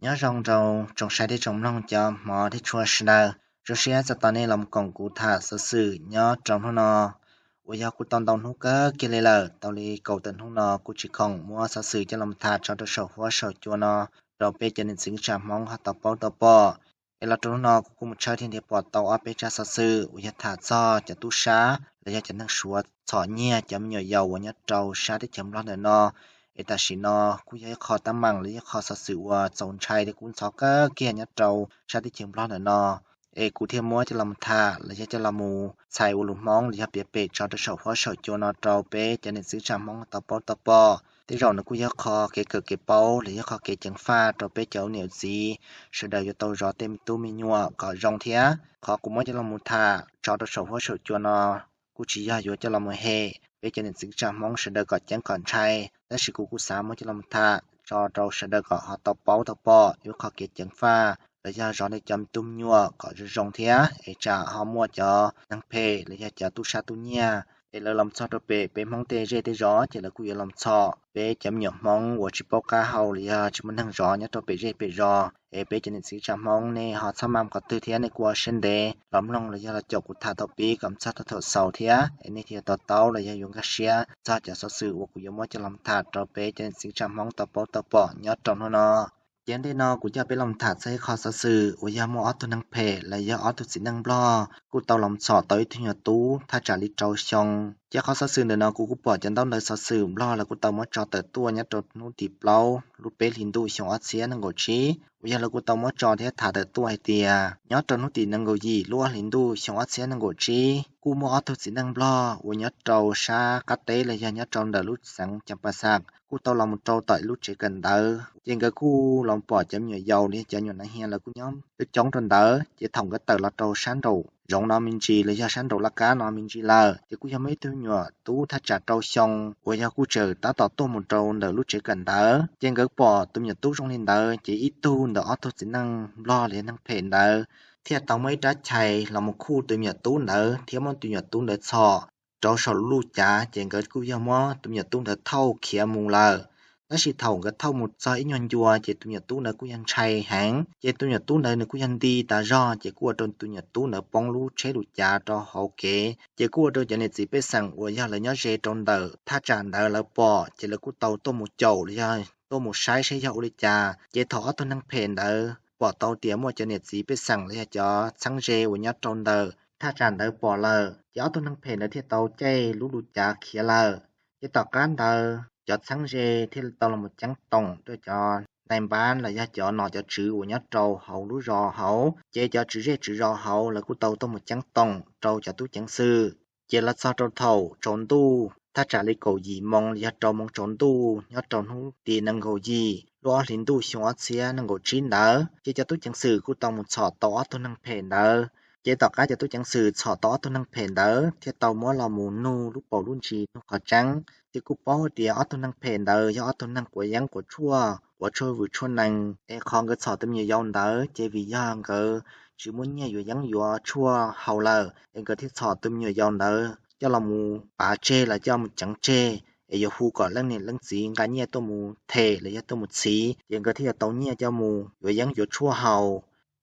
Nyob zoo rau tsoom saib thiab tsoom mloog cov hmov thiab tshua sawv daws. Zoo siab txog tau nej los koom kuv tham xov xwm nyob rau hnub no, uas yog kuj tau ntau hnub kawg kiag li lawm, tau li kaum tawm hnub no kuj tsis khoom muab xov xwm coj los tham tso rau saum huab saum cua no rau peb cov niam txiv kwv tij Hmoob ho tau paub tau pom. Es los rau hnub no kuv kuj mus tshawb thiab nrhiav pom tau ob peb tsab xov xwm uas yog tham txog cov tub sab los yog cov neeg Suav txhom nyiag cov me nyuam yaus uas nyob rau sab teb chaws Nplog ntawm no. Es tam sim no kuj yog ib qho teeb meem los yog ib qho xov xwm uas txaus ntshai thiab kub ntxhov kawg kiag nyob rau sab teb chaws Nplog ntawm no. Es kuv thiaj muab coj los tham los yog coj los mus txhais ua lus Hmoob los yog piav pem tso rau saum huab saum cua no rau peb cov niam txiv kwv tij Hmoob tau paub tau pom. Tej zaum nws kuj yog qho kev kawm kev paub los yog qho kev ceev faj rau peb cov niam txiv sawv daws yuav tau zov tej me tub me nyuam kom zoo thiab. Qhov kuv muab coj los mus tham tso rau saum huab saum cua no kuj tsis yog yuav coj los mus hem peb cov niam txiv kwv tij Hmoob sawv daws kom ceeb kom ntshai, tab sis kuv kuj xav muab coj los mus tham tso rau sawv daws kom ho tau paub tau pom ib qho kev ceev faj los yog zov nej cov me tub me nyuam kom zoo zoo thiab es tsam ho muaj cov neeg phem los yog cov tub sab tub nyiag es lawv los txog rau pem peb Hmoob tej zej tej zos ces lawv kuj yuav los txhom peb cov me nyuam Hmoob uas tsis paub qab hau los yog tsis muaj neeg zov nyob rau pem zej pem zos. Es peb cov niam txiv kwv tij Hmoob nej ho txhob maj qhov twg thiab nej kuj ua siab ntev los mloog los yog los caum kuv tham thaum pib kom txog thaum xaus thiab es nej thiaj to taub los yog yuav nkag siab txog cov xov xwm uas kuv yuav muab coj los tham rau peb cov niam txiv kwv tij Hmoob tau paub tau pom nyob rau hnub no. Ces ntej no kuv coj peb los tham txog ib qho xov xwm uas yog muaj ob tug neeg phem los yog ob tug txiv neej Nplog kuj tau los txhom tau ib tug nyuam tub thaj tsam li rau xyoo. Ces qhov xov xwm ntawm no kuv kuj pom cov ntaub ntawv xov xwm Nplog lawv kuj tau muab tso tawm tuaj nyob rau hnub tim plaub lub peb hlis ntuj xyoo ob txhiab nees nkaum tsib uas yog lawv kuj tau muab tso thiab tham tawm tuaj hais tias nyob rau hnub tim nees nkaum yim lub ob hlis ntuj xyoo ob txhiab nees nkaum tsib kuj muaj ob tug txiv neej Nplog uas nyob rau sab qab teb los yog nyob rau ntawm lub xeev Cas Pas Xas kuj tau los mus rau tom lub tsev kawm ntawv. Ces nkawd kuj los pom cov me nyuam yaus li cov nyuam nav hia lawv kuj nyob coob coob rau ntawd. Ces thaum nkawd tawm los rau sab nraum zoov no me ntsis los yog sab nraum laj kab no me ntsis lawm ces kuj yog muaj ib tug nyuam tub thaj tsam rau xyoo uas yog kuj tseem tab tom tuaj mus rau ntawm lub tsev kawm ntawv. Ces nkawd pom tus me nyuam tub zoo li ntawd ces ib tug ntawm ob tug txiv neej Nplog los yog neeg phem ntawd thiaj tau muab ib rab chais los mus khuj tus me nyuam tub ntawd thiab muab tus me nyuam tub ntawd txhom rau saum lub cav ces nkawd kuj yog muab tus me nyuam tub ntawd thauj khiav mus lawm. Tab sis thaum nkawd thauj mus txog ib nyuag ncua ces tus me nyuam tub ntawd kuj yog ntshai heev ces tus me nyuam tub ntawd nws kuj yog nti tas zog ces kuj ua rau tus me nyuam tub ntawd poob lub tsheb lub cav rau hauv kev ces kuj ua rau cov niam txiv pej xeem uas yog lawv nyob ze rau ntawm thaj tsam ntawd lawv pom ces lawv kuj tau tuaj mus caum los yog tuaj mus saib saib yog ua li cas. Ces thaum ob tug neeg phem ntawd pom tau tias muaj cov niam txiv pej xeem los yog cov txheeb ze uas nyob rau ntawm thaj tsam ntawd pom lawm ces ob tug neeg phem ntawd thiaj tau caij lub lub cav khiav lawm. Ces tom qab ntawd cov txheeb ze thiaj tau los ceeb toom rau cov nais npab los yog cov nom cov tswv uas nyob rau hauv lub zos hauv ces cov tswv zej tswv zos hauv lawv kuj tau tuaj mus ceeb toom rau cov tub ceev xwm. Ces los txog rau thaum tsaus ntuj thaj tsam li kaum yim moo los yog rau moo tsaus ntuj nyob rau hnub tim nees nkaum yim lub ob hlis ntuj xyoo ob txhiab nees nkaum tsib ntawd ces cov tub ceev xwm kuj tau mus txhom tau ob tug neeg phem ntawd. Ces tom qab cov tub ceev xwm txhom tau ob tug neeg phem ntawd thiaj tau muab los mus nug lub paus lub ntsis nug qhov tseeb ces kuj paub tias ob tug neeg phem ntawd yog ob tug neeg quav yeeb quav tshuaj quav tshuaj vwm tshuaj nees es qhov nkawd txhom tus me nyuam yaus ntawd ces vim yog nkawd tsis muaj nyiaj yuav yeeb yuav tshuaj haus lawm es nkawd thiaj txhom tus me nyuam yaus ntawd coj los mus pav tseg los coj mus ceev tseg es yuav hu kom leej niam leej txiv nqa nyiaj tuaj mus them los yog tuaj mus txhiv ces nkawd thiaj yuav tau nyiaj coj mus yuav yeeb yuav tshuaj haus.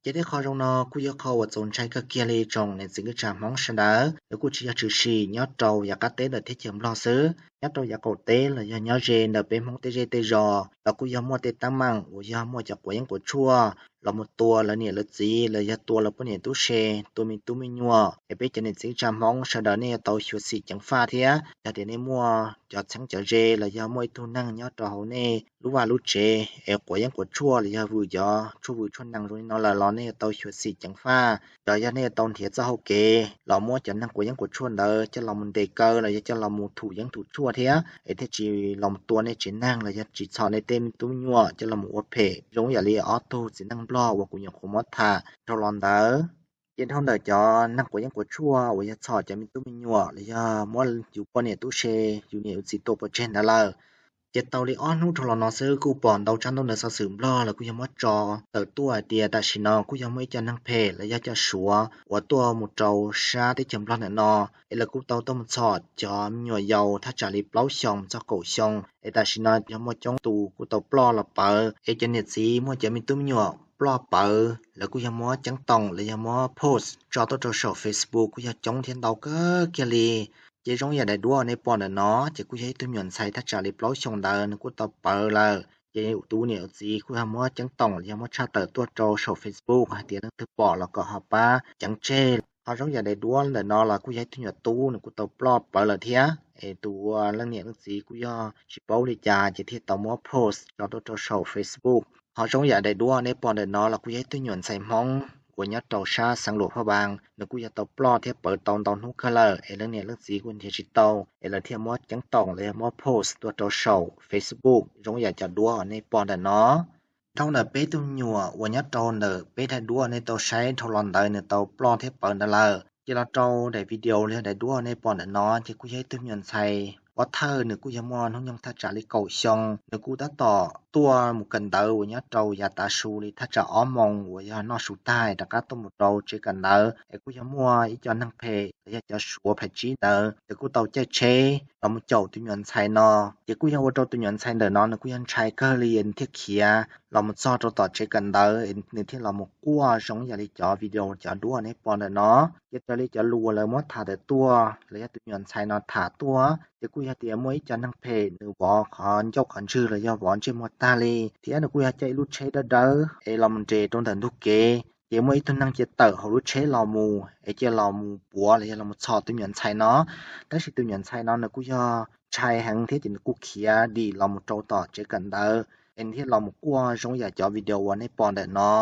Ces tej qho zoo no kuj yog qho uas txaus ntshai kawg kiag li tsoom niam txiv kwv tij Hmoob sawv daws. Lawv kuj tsis yog tshwm sim nyob rau yav qab teb ntawm teb chaws Nplog xwb, nyob rau yav qaum teb los yog nyob ze ntawm peb Hmoob tej zej tej zos los kuj yog muaj tej teeb meem uas yog muaj cov quav yeeb quav tshuaj los mus tua lawv niam lawv txiv los yog tua lawv poj niam tub se, tua me tub me nyuam es peb cov niam txiv kwv tij Hmoob sawv daws nej yuav tau xyuam xim ceev faj thiab yog tias nej muaj cov txheeb cov ze los yog muaj ib tug neeg nyob rau hauv nej lub vaj lub tsev es quav yeeb quav tshuaj los yog vwm cov tshuaj vwm tshuaj nees zoo li no lawm los nej yuav tau xyuam xim ceev faj. Yog, yog nej yuav tau nrhiav txoj hau kev los muab cov neeg quav yeeb quav tshuaj ntawd coj los mus ntes kaw los yog coj los mus thum yeeb thum tshuaj thiab es thiaj tsis los mus tua nej tsev neeg los yog tsis txhom nej tej tub me nyuam coj los mus ua phem zoo yam li ob tug txiv neej Nplog uas kuv nyuam qhuav muab tham dhau los ntawd. Ces dhau ntawm cov neeg quav yeeb quav tshuaj uas yog txhom cov me tub me nyuam los yog muab yus poj niam tub se, yus niam yus txiv tua pov tseg ntawd lawm, Ces tau li ob hnub dhau los no xwb kuj pom ntau tsav ntau ntawv xov xwm Nplog los kuj yog muab tso tawm tuaj hais tias tam sim no kuj yog muaj ib co neeg phem los yog cov Suav uas tuaj mus rau sab teb chaws Nplog ntawm no, es lawv kuj tau tuaj mus txhom cov me nyuam yaus thaj tsam li plaub xyoos txog kaum xyoo, es tam sim no yog muaj coob tus kuj tau ploj los pawv, es cov niam txiv muaj cov me tub me nyuam ploj pawv lawv kuj yog muab ceeb toom los yog muab post tso tuaj rau saum Facebook kuj yog coob thiab ntau kawg kiag li. Ces zoo yam daim duab nej pom ntawm no ces kuj yog ib tug me nyuam ntxhais thaj tsam li plaub xyoos ntawd nws kuj tau pawv lawm. Ces tus niam txiv kuj yog muab ceeb toom los yog muab tshaj tawm tuaj rau saum Facebook hais tias leej twg pom los kom ho pab ceev tseg. Ho zoo yam daim duab ntawm no los kuj yog ib tug nyuam tub nws kuj tau ploj pawv lawm thiab, es tus ua leej niam leej txiv kuj yog tsis paub li cas ces thiaj tau muab post tso tuaj rau saum Facebook. Ho zoo yam daim duab nej pom ntawm no los kuj yog ib tug nyuam ntxhais Hmoob uas nyob rau sab xeev Luam Phaj Npas, nws kuj yog tau ploj thiab pawv tau ntau hnub kawg lawm, es leej niam leej txiv kuj nrhiav tsis tau, es lawv thiaj muab ceeb toom los yog muab post tuaj rau saum Facebook zoo yam cov duab nej pom ntawm no. Dhau ntawm peb tug me nyuam uas nyob rau ntawm peb daim duab nej tau saib dhau los ntawd nws tau ploj thiab pawv ntawd lawm, ces los rau daim video los yog daim duab nej pom ntawm no ces kuj yog ib tug me nyuam ntxhais pov thawj, nws kuj yog muaj hnub nyoog thaj tsam li kaum xyoo, nws kuj tab tom tuaj mus kawm ntawv uas nyob rau yav tav su li thaj tsam ob moos uas yog noj su tag rov qab tuaj mus rau tsev kawm ntawv, es kuj yog muaj ib co neeg phem los yog cov Suav phais tsib ntawd ces kuj tau caij tsheb los mus caum tus me nyuam ntxhais no. Ces kuj yog ua rau tus me nyuam ntxhais ntawm no nws kuj yog ntshai kawg li nws thiaj khiav los mus txog rau tom tsev kawm ntawv, nws thiaj los mus quaj zoo yam li cov video cov duab nej pom ntawm no. Ces raws li cov lus uas lawv muab tham tawm tuaj los yog tus me nyuam ntxhais no tham tuaj ces kuj yog tias muaj ib co neeg phem nws vov qhov ncauj qhov ntswg los yog vov ntsej muag tag li, thiab nws kuj yog caij ib lub tsheb dawb dawb es los mus nres rau ntawm ntug kev, ces muaj ib tug neeg cia tawm hauv lub tsheb los mus es cia los mus puav los yog los mus txhom tus me nyuam ntxhais no. Tab sis tus me nyuam ntxhais no nws kuj yog ntshai heev thiab ces nws kuj khiav dim los mus rau tom tsev kawm ntawv, es nws thiaj los mus quaj zoo yam cov video uas nej pom ntawm no.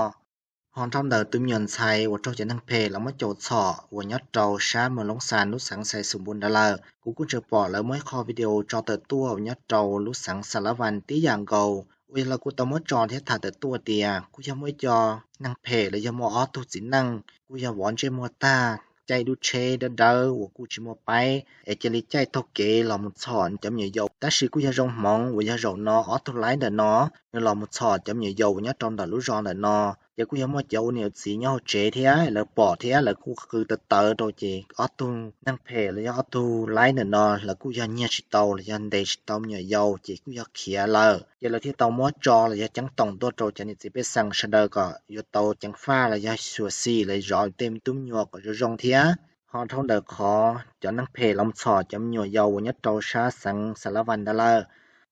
Ho dhau ntawm tus me nyuam ntxhais uas raug cov neeg phem los muab caum txhom uas nyob rau sab Moos Loos Xas lub xeev Xais Xoos Npus ntawd lawm, kuv kuj tseem pom lawv muaj ib qho video tso tawm tuaj uas nyob rau lub xeev Xas Las Vas tib yam nkaus uas yog lawv kuj tau muab tso thiab tham tawm tuaj tias kuj yog muaj ib co neeg phem los yog muaj ob tug txiv neej kuj yog vov ntsej muag tag, caij ib lub tsheb dawb dawb uas kuj tsis muaj paib es cia li caij taug kev los mus txhom cov me nyuam yaus, tab sis kuj yog zoo hmoov uas yog zaum no ob tug laib ntawm no nws los mus txhom cov me nyuam yaus uas nyob rau ntawm lub zos ntawm no, ces kuj yog muaj cov ua niam txiv nyob hauv tsev thiab lawv pom thiab lawv kuj qw tawv tawv rau ces ob tug neeg phem los yog ob tug laib ntawm no lawv kuj yog nyiag tsis tau los yog ntes tsis tau me nyuam yaus ces kuj yog khiav lawm, ces lawv thiaj tau muab tso los yog ceeb toom tuaj rau cov niam txiv pej xeem sawv daws kom yuav tau ceev faj los yog xyuam xim los zov tej me tub me nyuam kom zoo zoo thiab. Ho dhau ntawm qhov cov neeg phem los txhom cov me nyuam yaus uas nyob rau sab xeev Xas Las Vas ntawd lawm,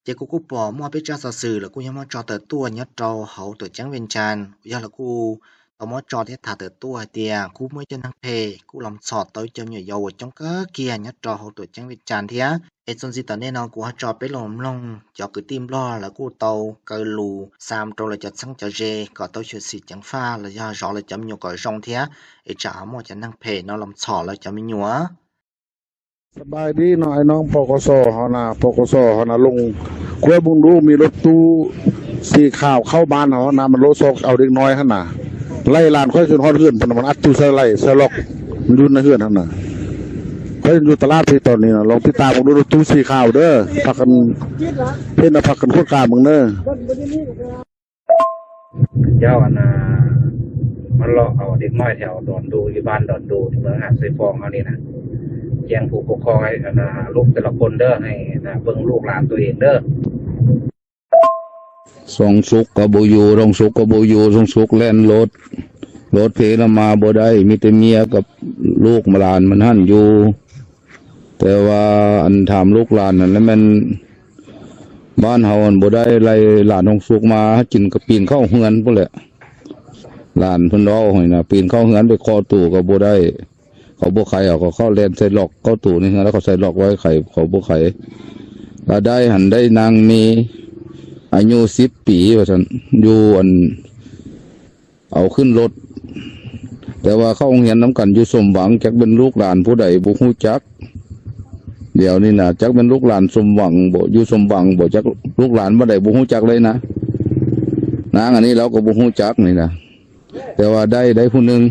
ces kuv kuj pom muaj peb tsab xov xwm lawv kuj yog muab tso tawm tuaj nyob rau hauv tuam ceeb Vias Cas uas yog lawv kuj tau muab tso thiab tham tawm tuaj hais tias kuj muaj ib co neeg phem kuj los txhom tau ib co me nyuam yaus uas coob kawg kiag nyob rau hauv tuam ceeb Vias Cas thiab. Es txuas ntxiv tom ntej no kuv ho tso peb los mloog cov kwv tij Nplog lawv kuj tau kaw lus xa rau lawv cov txheeb cov ze kom tau xyuam xim ceev faj los yog zov lawv cov me nyuam kom zoo thiab, es tsam ho muaj cov neeg phem no los txhom lawv cov me nyuam. ສະບາຍດີເນາະ ອ້າຍນ້ອງ ປກສ ເຮົານະ ປກສ ເຮົານະ ລົງ ກວດເບິ່ງດູ ມີລົດຕູ້ສີຂາວເຂົ້າບ້ານເຮົານະ ມັນໂລຊອກເອົາເດັກນ້ອຍຫັ້ນນະ ໄລ່ຫຼານຂ້ອຍຂຶ້ນຮອດເຮືອນພຸ້ນນະ ມັນອັດຢູ່ໃສ່ໄລ່ໃສ່ລັອກ ມັນຢູ່ໃນເຮືອນຫັ້ນນະ ຂ້ອຍຍັງຢູ່ຕະຫຼາດພີ້ຕອນນີ້ນະ ລອງຕິດຕາມເບິ່ງດູ ລົດຕູ້ສີຂາວເດີ ພາກັນ ເຫັນແລ້ວພາກັນກວດກາເບິ່ງເດີ. ເຈົ້າອັນນ່າ ມາເລາະເອົາເດັກນ້ອຍແຖວດອນດູ ຢູ່ບ້ານດອນດູ ເມືອງຫາດຊາຍຟອງເຮົານີ້ນະ ແຈ້ງຜູ້ປົກຄອງໃຫ້ອັນນ່າ ລູກແຕ່ລະຄົນເດີ ໃຫ້ອັນນ່າ ເບິ່ງລູກຫຼານຕົວເອງເດີ. ຊົງສຸກກໍບໍ່ຢູ່ ຊົງສຸກກໍບໍ່ຢູ່ ຊົງສຸກແລ່ນລົດ ລົດເພລະມາບໍ່ໄດ້ ມີແຕ່ເມຍກັບລູກມາຫຼານມັນຫັ້ນຢູ່ ແຕ່ວ່າອັນຖາມລູກຫຼານຫັ້ນລະແມ່ນ ບ້ານເຮົາຫັ້ນບໍ່ໄດ້ໄລ່ຫຼານຮົງສຸກມາກິນ ກໍປີນເຂົ້າເຮືອນພຸ້ນແຫຼະ ຫຼານເພິ່ນເວົ້າຫັ້ນນະ ປີນເຂົ້າເຮືອນໄປເຄາະຕູ້ກໍບໍ່ໄດ້ ເຂົາບໍ່ໄຂເອົາ ເຂົາເຂົ້າແລ່ນໃສ່ລັອກ ເຂົ້າຕູ້ໃນເຮືອນ ແລ້ວເຂົາໃສ່ລັອກໄວ້ ໄຂ ເຂົາບໍ່ໄຂ ລະໄດ້ຫັ້ນໄດ້ນາງເມ ອາຍຸສິບປີວ່າຊັ້ນ ຢູ່ອັນ ເອົາຂຶ້ນລົດ ແຕ່ວ່າເຂົ້າໂຮງຮຽນນຳກັນຢູ່ສົມຫວັງ ຈັກແມ່ນລູກຫຼານຜູ້ໃດບໍ່ຮູ້ຈັກ ດຽວນີ້ນະ ຈັກແມ່ນລູກຫຼານສົມຫວັງບໍ່ ຢູ່ສົມຫວັງບໍ່ ຈັກລູກຫຼານບ້ານໃດບໍ່ຮູ້ຈັກເລີຍນະ ນາງອັນນີ້ລາວກໍບໍ່ຮູ້ຈັກນີ້ນະ ແຕ່ວ່າໄດ້ ໄດ້ຜູ້ໜຶ່ງ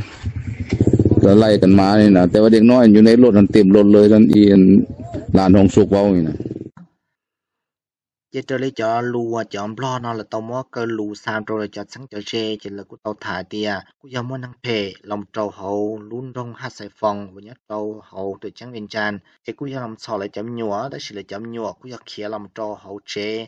ກໍໄລ່ກັນມານີ້ນະ ແຕ່ວ່າເດັກນ້ອຍຢູ່ໃນລົດຫັ້ນເຕັມລົດເລີຍ ທ່ານອີ່ອັນຫຼານທອງສຸກເວົ້ານີ້ນະ. Ces raws li cov lus uas cov Nplog no lawv tau muab kaw lus xa rau lawv cov txheeb cov ze ces lawv kuj tau tham tias kuj yog muaj neeg phem los rau hauv lub nroog Haj Xais Foos uas nyob rau hauv tuam ceeb Vias Cas es kuj yog los txhom lawv cov me nyuam, tab sis lawv cov me nyuam kuj yog khiav los rau hauv tsev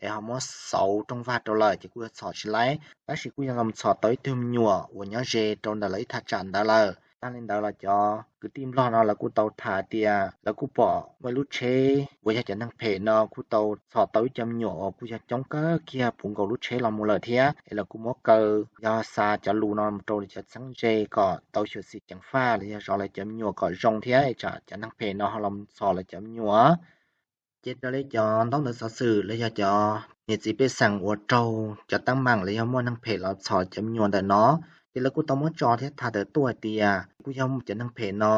es ho muab xauv rooj vag rau lawm ces kuj yog txhom tsis laib, tab sis kuj yog los txhom tau ib tug me nyuam uas nyob ze rau ntawm lawv ib thaj tsam ntawd lawm. Tag li ntawd los cov kwv tij Nplog no lawv kuj tau tham tias lawv kuj pom muaj ib lub tsheb uas yog cov neeg phem no kuj tau txhom tau ib co me nyuam uas kuj yog coob kawg kiag puv nkaus lub tsheb los mus lawm thiab es lawv kuj muab kaw yog xa cov lus no mus rau cov txheeb ze kom tau xyuam xim ceev faj los yog zov lawv cov me nyuam kom zoo thiab es tsam cov neeg phem no ho los txhom lawv cov me nyuam. Ces raws li cov ntaub ntawv xov xwm los yog cov niam txiv pej xeem uas raug cov teeb meem los yog muaj neeg phem los txhom cov me nyuam ntawm no, ces lawv kuj tau muab tso thiab tham tawm tuaj hais tias kuj yog cov neeg phem no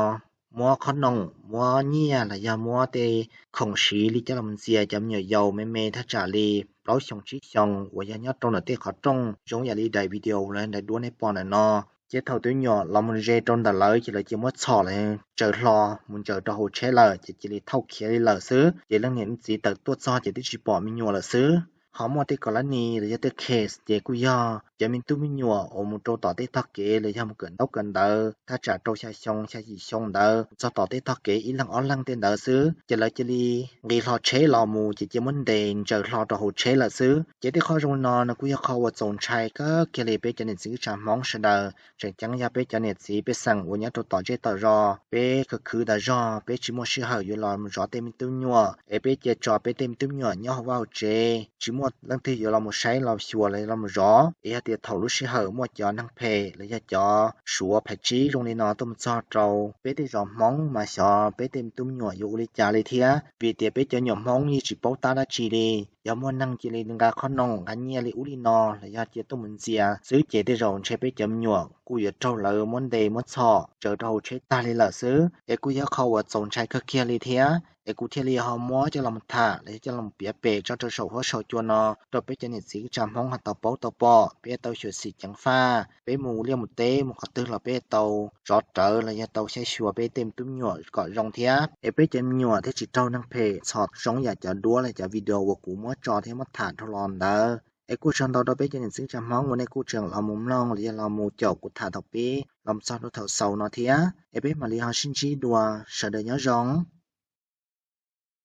muab qhob noom, muab nyiaj los yog muab tej khoom siv li coj los ntxias cov me nyuam yaus me me thaj tsam li plaub xyoos tsib xyoos uas yog nyob rau ntawm tej qhov rooj zoo yam li daim video los daim duab nej pom ntawm no. Ces thaum tus me nyuam los mus ze rau ntawm lawv ces lawv cia muab txhom lawv ntsaws hlo mus ntsaws rau hauv tsheb lawm ces cia li thauj khiav li lawm xwb. Ces leej niam leej txiv tawm tuaj txog ces twb tsis pom me nyuam lawm xwb. Ho muaj tej kos lab nis los yog tej case ces kuj yog cov me tub me nyuam uas mus rau tom tej tog kev los yog mus kawm ntaub kawm ntawv thaj tsam rau xya xyoo xya yim xyoo ntawd txog tom tej tog kev ib leeg ob leeg tej ntawd xwb ces lawv cia li nqis hlo tsheb los mus ces cia muab ntes ntsaws hlo rau hauv tsheb lawm xwb. Ces tej qhov zoo li no nws kuj yog qhov uas txaus ntshai kawg kiag li peb cov niam txiv kwv tij Hmoob sawv daws, tseem ceeb yog peb cov niam txiv pej xeem uas nyob rau tom zej tom zos, peb khwv khwv tas zog peb tsis muaj sij hawm yuav los mus zov tej me tub me nyuam es peb cia tso peb tej me tub me nyuam nyob hauv vaj hauv tsev tsis muaj leej twg yuav los mus saib los xyuas los los mus zov. Es yog tias thaum lub sij hawm muaj cov neeg phem los yog cov Suav phais tsib zoo li no tuaj mus txog rau peb tej zos Hmoob mas xyov peb tej me tub me nyuam yuav ua li cas li thiab, vim tias peb cov nyuam Hmoob yeej tsis paub tab dab tsi li. Yog muaj neeg cia li nqa qhob noom nqa nyiaj li ub li no los yog cia tuaj mus ntxias xwb ces tej zaum ntshe peb cov me nyuam kuj yuav raug lawv muab ntes muab txhom ntsaws rau hauv tsheb tag li lawm xwb. Es kuj yog qhov uas txaus ntshai kawg kiag li thiab es kuv thiaj li ho muab coj los tham los yog coj los piav pem tso rau saum huab saum cua no rau peb cov niam txiv kwv tij Hmoob ho tau paub tau pom, peb tau xyuam xim ceev faj, peb mus liaj mus teb mus qhov twg los peb tau zov rawv los yog tau saib xyuas peb tej me tub me nyuam kom zoo thiab es peb cov me nyuam thiaj tsis raug neeg phem txhom zoo yam cov duab los cov video uas kuv muab tso thiab muab tham dhau los ntawd. Es kuj tsaug ntau rau peb cov niam txiv kwv tij Hmoob uas nej kuj tseem los mus mloog los yog los mus caum kuv tham thaum pib los txog rau thaum xaus no thiab. Es peb mam li ho sib ntsib dua, sawv daws nyob zoo.